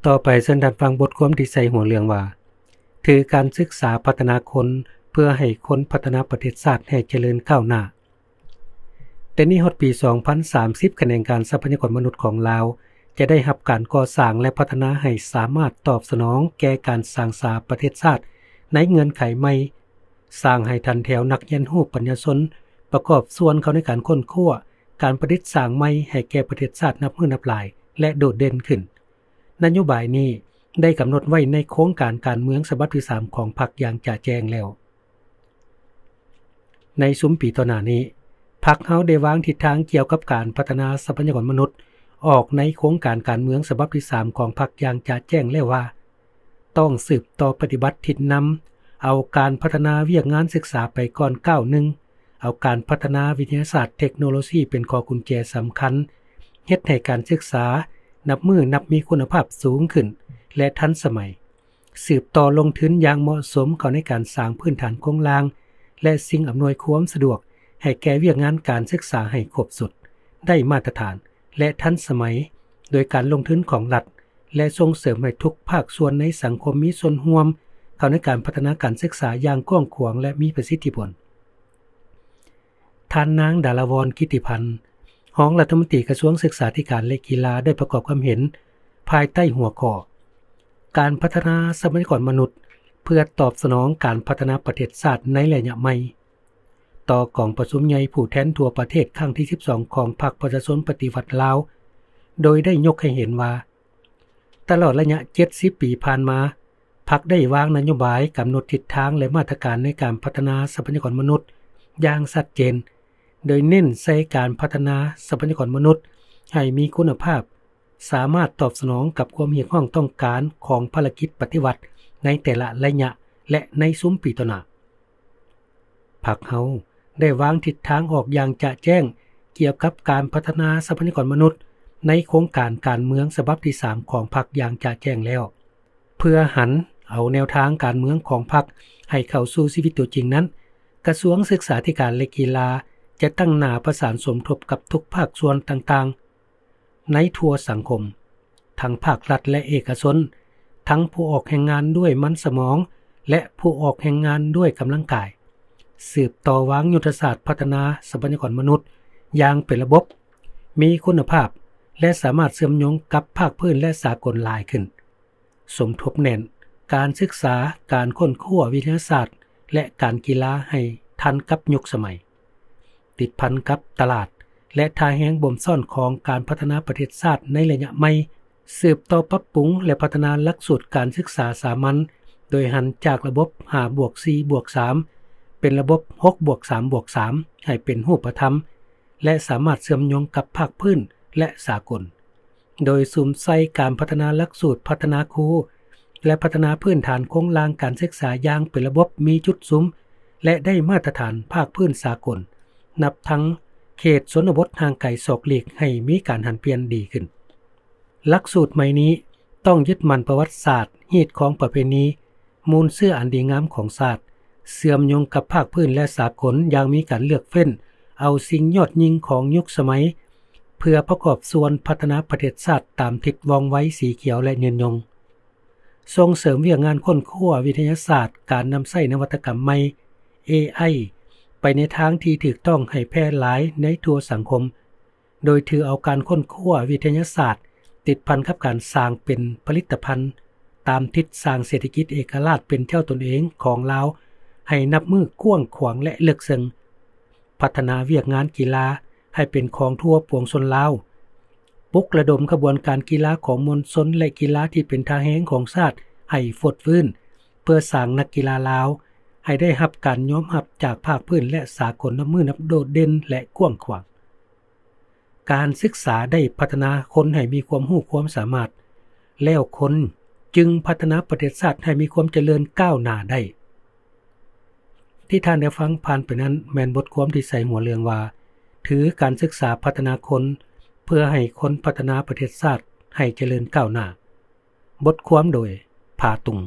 ຕໍ່ໄປເຊີນທ່ານຟັງບົດຄວາມທີ່ໃສ່ຫົວເລື່ອງວ່າ ຖືການສຶກສາພັດທະນາຄົນ ເພື່ອໃຫ້ຄົນພັດທະນາປະເທດຊາດໃຫ້ຈະເລີນກ້າວໜ້າ. ແຕ່ນີ້ຮອດປີສອງພັນສາມສິບ ຂະແໜງການຊັບພະຍາກອນມະນຸດຂອງລາວ ຈະໄດ້ຮັບການກໍ່ສ້າງ ແລະ ພັດທະນາໃຫ້ສາມາດຕອບສະໜອງແກ່ການສ້າງສາປະເທດຊາດໃນເງື່ອນໄຂໃໝ່, ສ້າງໃຫ້ຖັນແຖວນັກຮຽນຮູ້ປັນຍາຊົນປະກອບສ່ວນເຂົ້າໃນການຄົ້ນຄວ້າ, ການປະດິດສ້າງໃໝ່ໃຫ້ແກ່ປະເທດຊາດນັບມື້ນັບຫຼາຍ ແລະ ໂດດເດັ່ນຂຶ້ນ. ນະໂຍບາຍນີ້ໄດ້ກຳນົດໄວ້ໃນໂຄງການການເມືອງສະບັບທີສາມຂອງພັກຢ່າງຈະແຈ້ງແລ້ວ. ໃນຊຸມປີຕໍ່ໜ້ານີ້, ພັກເຮົາໄດ້ວາງທິດທາງກ່ຽວກັບການພັດທະນາຊັບພະຍາກອນມະນຸດ ອອກໃນໂຄງການການເມືອງສະບັບທີສາມຂອງພັກຢ່າງຈະແຈ້ງແລ້ວວ່າ ຕ້ອງສືບຕໍ່ປະຕິບັດທິດນຳເອົາການພັດທະນາວຽກງານສຶກສາໄປກ່ອນກ້າວໜຶ່ງ, ເອົາການພັດທະນາວິທະຍາສາດເທັກໂນໂລຊີເປັນຂໍ້ກຸນແຈສຳຄັນ, ເຮັດໃຫ້ການສຶກສານັບມື້ນັບມີຄຸນນະພາບສູງຂຶ້ນ ແລະ ທັນສະໄໝ, ສືບຕໍ່ລົງທຶນຢ່າງເໝາະສົມເຂົ້າໃນການສ້າງພື້ນຖານໂຄງລ່າງ ແລະ ສິ່ງອຳນວຍຄວາມສະດວກໃຫ້ແກ່ວຽກງານການສຶກສາໃຫ້ຄົບຊຸດ, ໄດ້ມາດຕະຖານ ແລະ ທັນສະໄໝ ໂດຍການລົງທຶນຂອງລັດ ແລະ ສົ່ງເສີມໃຫ້ທຸກພາກສ່ວນໃນສັງຄົມມີສ່ວນຮ່ວມເຂົ້າໃນການພັດທະນາການສຶກສາຢ່າງກວ້າງຂວາງ ແລະ ມີປະສິດທິຜົນ. ທ່ານນາງ ດາລາວອນ ກິດຕິພັນ ຮອງລັດຖະມົນຕີກະຊວງສຶກສາທິການ ແລະ ກິລາ ໄດ້ປະກອບຄວາມເຫັນພາຍໃຕ້ຫົວຂໍ້ ການພັດທະນາຊັບພະຍາກອນມະນຸດ ເພື່ອຕອບສະໜອງການພັດທະນາປະເທດຊາດໃນໄລຍະໃໝ່ ຕໍ່ກອງປະຊຸມໃຫຍ່ຜູ້ແທນທົ່ວປະເທດຄັ້ງທີສິບສອງຂອງພັກປະຊາຊົນປະຕິວັດລາວ, ໂດຍໄດ້ຍົກໃຫ້ເຫັນວ່າ ຕະຫຼອດໄລຍະເຈັດສິບປີຜ່ານມາ, ພັກໄດ້ວາງນະໂຍບາຍ, ກຳນົດທິດທາງ ແລະ ມາດຕະການໃນການພັດທະນາຊັບພະຍາກອນມະນຸດຢ່າງຊັດເຈນ, ໂດຍເນັ້ນໃສ່ການພັດທະນາຊັບພະຍາກອນມະນຸດໃຫ້ມີຄຸນນະພາບ, ສາມາດຕອບສະໜອງກັບຄວາມຮຽກຮ້ອງຕ້ອງການຂອງພາລະກິດປະຕິວັດໃນແຕ່ລະໄລຍະ ແລະ ໃນຊຸມປີຕໍ່ໜ້າ. ພັກເຮົາໄດ້ວາງທິດທາງອອກຢ່າງຈະແຈ້ງກ່ຽວກັບການພັດທະນາຊັບພະຍາກອນມະນຸດໃນໂຄງການການເມືອງສະບັບທີສາມຂອງພັກຢ່າງຈະແຈ້ງແລ້ວ. ເພື່ອຫັນເອົາແນວທາງການເມືອງຂອງພັກໃຫ້ເຂົ້າສູ່ຊີວິດຕົວຈິງນັ້ນ, ກະຊວງສຶກສາທິການ ແລະ ກິລາ ຈະຕັ້ງໜ້າປະສານສົມທົບກັບທຸກພາກສ່ວນຕ່າງໆ ໃນທົ່ວສັງຄົມ, ທັງພາກລັດ ແລະ ເອກະຊົນ, ທັງຜູ້ອອກແຮງງານດ້ວຍມັນສະໝອງ ແລະ ຜູ້ອອກແຮງງານດ້ວຍກຳລັງກາຍ, ສືບຕໍ່ວາງຍຸດທະສາດພັດທະນາຊັບພະຍາກອນມະນຸດຢ່າງເປັນລະບົບ, ມີຄຸນນະພາບ ແລະ ສາມາດເຊື່ອມໂຍງກັບພາກພື້ນ ແລະ ສາກົນຫຼາຍຂຶ້ນ. ສົມທົບແໜ້ນການສຶກສາ, ການຄົ້ນຄວ້າວິທະຍາສາດ ແລະ ການກິລາໃຫ້ທັນກັບຍຸກສະໄໝ, ຕິດພັນກັບຕະຫຼາດ ແລະ ທ່າແຮງບົ່ມຊ້ອນຂອງການພັດທະນາປະເທດຊາດໃນໄລຍະໃໝ່, ສືບຕໍ່ປັບປຸງ ແລະ ພັດທະນາຫຼັກສູດການສຶກສາສາມັນ, ໂດຍຫັນຈາກລະບົບຫ້າບວກສີ່ບວກສາມ ເປັນລະບົບຫົກບວກສາມບວກສາມ ໃຫ້ເປັນຮູບປະທຳ ແລະ ສາມາດເຊື່ອມໂຍງກັບພາກພື້ນ ແລະ ສາກົນ. ໂດຍສຸມໃສ່ການພັດທະນາຫຼັກສູດພັດທະນາຄູ ແລະ ພັດທະນາພື້ນຖານໂຄງລ່າງການສຶກສາຢ່າງເປັນລະບົບມີຈຸດສຸມ ແລະ ໄດ້ມາດຕະຖານພາກພື້ນສາກົນ, ນັບທັງເຂດຊົນນະບົດຫ່າງໄກສອກຫຼີກໃຫ້ມີການຫັນປ່ຽນດີຂຶ້ນ. ຫຼັກສູດໃໝ່ນີ້ຕ້ອງຍຶດໝັ້ນປະຫວັດສາດ, ຮີດຄອງປະເພນີ, ມູນເຊື້ອອັນດີງາມຂອງຊາດ, ເຊື່ອມໂຍງກັບພາກພື້ນ ແລະ ສາກົນຢ່າງມີການເລືອກເຟ້ນເອົາສິ່ງຍອດຍິ່ງຂອງຍຸກສະໄໝ ເພື່ອປະກອບສ່ວນພັດທະນາປະເທດຊາດຕາມທິດວ່ອງໄວສີຂຽວ ແລະ ຍືນຍົງ. ສົ່ງເສີມວຽກງານຄົ້ນຄວ້າວິທະຍາສາດ, ການນຳໃຊ້ນະວັດຕະກຳໃໝ່ ເອໄອ ໄປໃນທາງທີ່ຖືກຕ້ອງໃຫ້ແຜ່ຫຼາຍໃນທົ່ວສັງຄົມ, ໂດຍຖືເອົາການຄົ້ນຄວ້າວິທະຍາສາດຕິດພັນກັບການສ້າງເປັນຜະລິດຕະພັນ ຕາມທິດສ້າງເສດຖະກິດເອກະລາດເປັນເຈົ້າຕົນເອງຂອງລາວໃຫ້ນັບມື້ກວ້າງຂວາງ ແລະ ເລິກເຊິ່ງ. ພັດທະນາວຽກງານກິລາໃຫ້ເປັນຂອງທົ່ວປວງຊົນລາວ, ປຸກລະດົມຂະບວນການກິລາຂອງມວນຊົນ ແລະ ກິລາທີ່ເປັນທ່າແຮງຂອງຊາດໃຫ້ຟົດຟື້ນ, ເພື່ອສ້າງນັກກິລາລາວໃຫ້ໄດ້ຮັບການຍອມຮັບຈາກພາກພື້ນ ແລະ ສາກົນນັບມື້ນັບໂດດເດັ່ນ ແລະ ກວ້າງຂວາງ. ການສຶກສາໄດ້ພັດທະນາຄົນໃຫ້ມີຄວາມຮູ້ຄວາມສາມາດ, ແລ້ວຄົນຈຶ່ງພັດທະນາປະເທດຊາດໃຫ້ມີຄວາມຈະເລີນກ້າວໜ້າໄດ້. ທີ່ທ່ານໄດ້ຟັງຜ່ານໄປນັ້ນແມ່ນບົດຄວາມທີ່ໃສ່ຫົວເລື່ອງວ່າ ຖືການສຶກສາພັດທະນາຄົນ ເພື່ອໃຫ້ຄົນພັດທະນາປະເທດຊາດໃຫ້ຈະເລີນກ້າວໜ້າ. ບົດຄວາມໂດຍ ຜາຕຸງ.